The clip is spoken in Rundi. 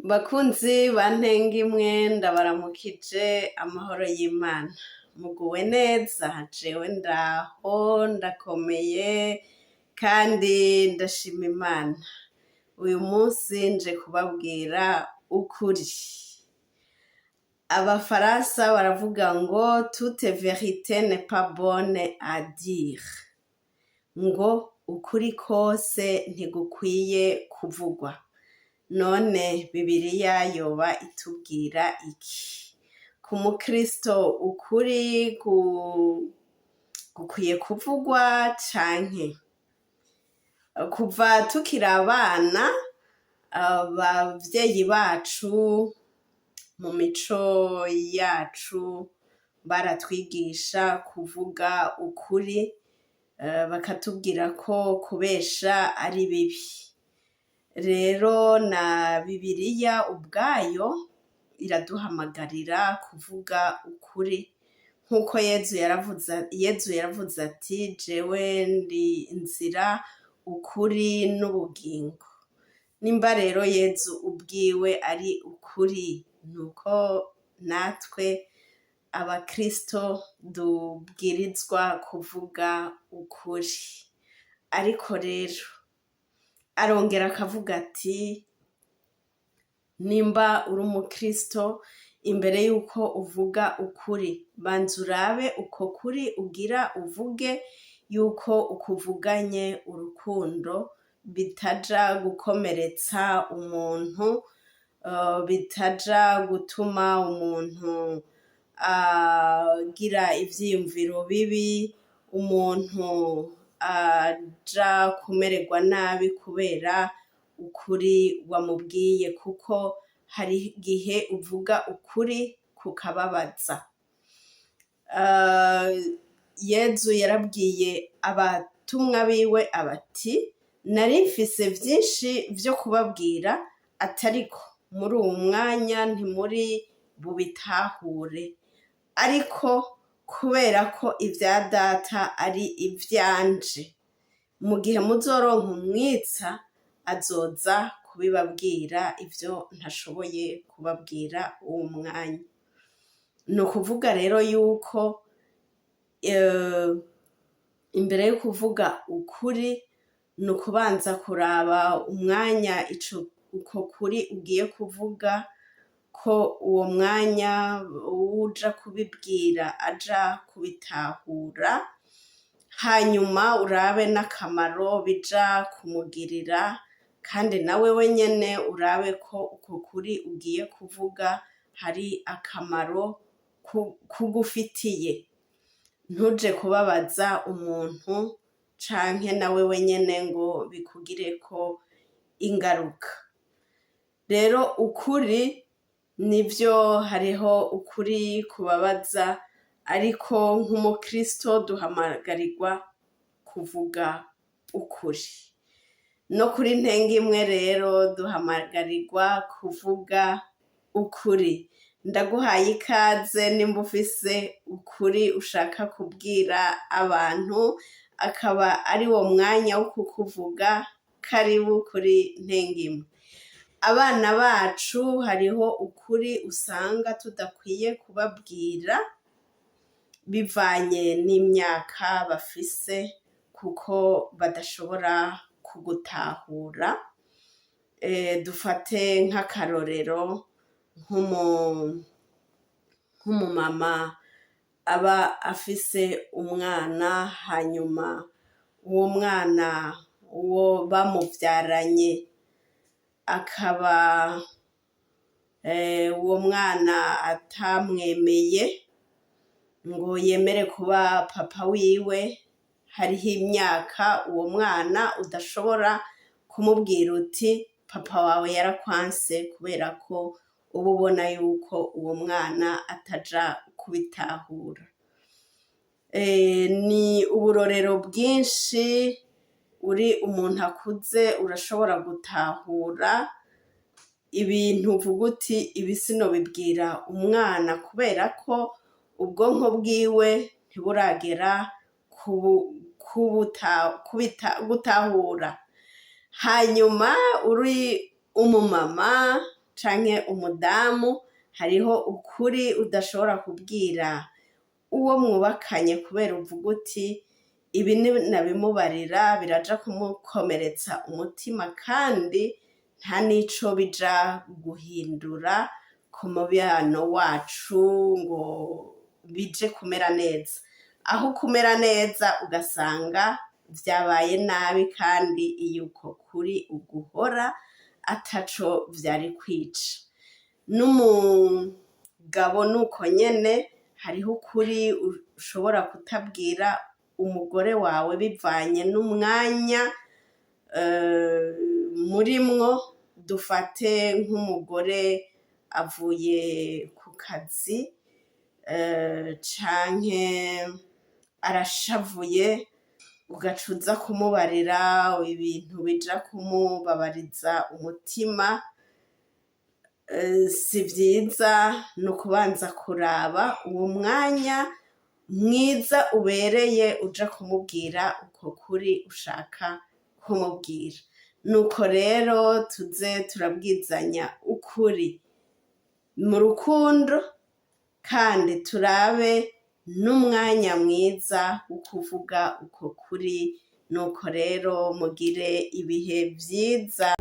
Bakunzi ba Ntengimwe, ndabaramukije amahoro y'Imana. Muguwe neza? Jewe ndaho, ndakomeye kandi ndashima Imana. Uyu munsi nje kubabwira ukuri. Abafaransa baravuga ngo "Toute vérité n'est pas bonne à dire", ngo ukuri kose ntigukwiye kuvugwa. None Bibiliya yoba itubwira iki? Ku mukristo, ukuri gukwiye kuvugwa canke? Kuva tukiri abana, abavyeyi bacu mu mico yacu baratwigisha kuvuga ukuri, bakatubwira ko kubesha ari bibi. Rero na Bibiliya ubwayo iraduhamagarira kuvuga ukuri, nk'uko Yezu yaravuze ati: "Jewe ndi inzira, ukuri n'ubugingo." Nimba rero Yezu ubwiwe ari ukuri, nuko natwe abakristo dubwirizwa kuvuga ukuri. Ariko rero arongera akavuga ati: "Nimba uri umukristo, imbere yuko uvuga ukuri, banza urabe uko kuri ugira uvuge yuko ukuvuganye urukundo, bitaja gukomeretsa umuntu, bitaja gutuma umuntu agira ivyiyumviro bibi, umuntu aja kumererwa nabi kubera ukuri wamubwiye", kuko hari igihe uvuga ukuri kukababaza. Yezu yarabwiye abatumwa biwe abati: "Nari mfise vyinshi vyo kubabwira, atariko muri uwu mwanya ntimuri bubitahure, ariko kubera ko ivya Data ari ivyanje, mu gihe muzoronka umwitsa, azoza kubibabwira ivyo ntashoboye kubabwira uwu mwanya." Ni ukuvuga rero yuko imbere yo kuvuga ukuri, ni ukubanza kuraba umwanya ico uko kuri ugiye kuvuga, ko uwo mwanya uwuja kubibwira aja kubitahura, hanyuma urabe n'akamaro bija kumugirira, kandi na wewe nyene urabe ko uko kuri ugiye kuvuga hari akamaro kugufitiye, ntuje kubabaza umuntu canke na wewe nyene ngo bikugireko ingaruka. Rero ukuri, nivyo, hariho ukuri kubabaza, ariko nk'umukristo duhamagarirwa kuvuga ukuri. No kuri Ntengimwe rero duhamagarirwa kuvuga ukuri. Ndaguhaye ikaze nimba ufise ukuri ushaka kubwira abantu, akaba ari wo mwanya wo kukuvuga. Karibu kuri Ntengimwe. Abana bacu, hariho ukuri usanga tudakwiye kubabwira bivanye n'imyaka bafise, kuko badashobora kugutahura. Dufate nk'akarorero nk'umumama aba afise umwana, hanyuma uwo mwana uwo bamuvyaranye akaba uwo mwana atamwemeye ngo yemere kuba papa wiwe. Hariho imyaka uwo mwana udashobora kumubwira uti: "Papa wawe yarakwanse", kubera ko uba ubona yuko uwo mwana ataja kubitahura. Ni uburorero bwinshi. Uri umuntu akuze, urashobora gutahura ibintu uvuga uti: "Ibi sinobibwira umwana", kubera ko ubwonko bwiwe ntiburagera gutahura. Hanyuma uri umumama canke uri canke umudamu, hariho ukuri udashobora kubwira uwo mwubakanye kubera uvuga uti ibi nabimubarira biraja kumukomeretsa umutima kandi nta n'ico bija guhindura ku mubano wacu ngo bije kumera neza. Aho kumera neza ugasanga vyabaye nabi kandi iyo uko kuri uguhora ataco vyari kwica. N'umugabo nuko nyene, hariho ukuri ushobora kutabwira umugore wawe bivanye n'umwanya murimwo. Dufate nk'umugore avuye ku kazi canke arashavuye, ugaca uza kumubarira ibintu bija kumubabariza umutima, si vyiza. Ni ukubanza kuraba uwo mwanya mwiza ubereye uja kumubwira uko kuri ushaka kumubwira. Nuko rero tuze turabwizanya ukuri mu rukundo kandi turabe n'umwanya mwiza wo kuvuga uko kuri. Nuko rero mugire ibihe vyiza.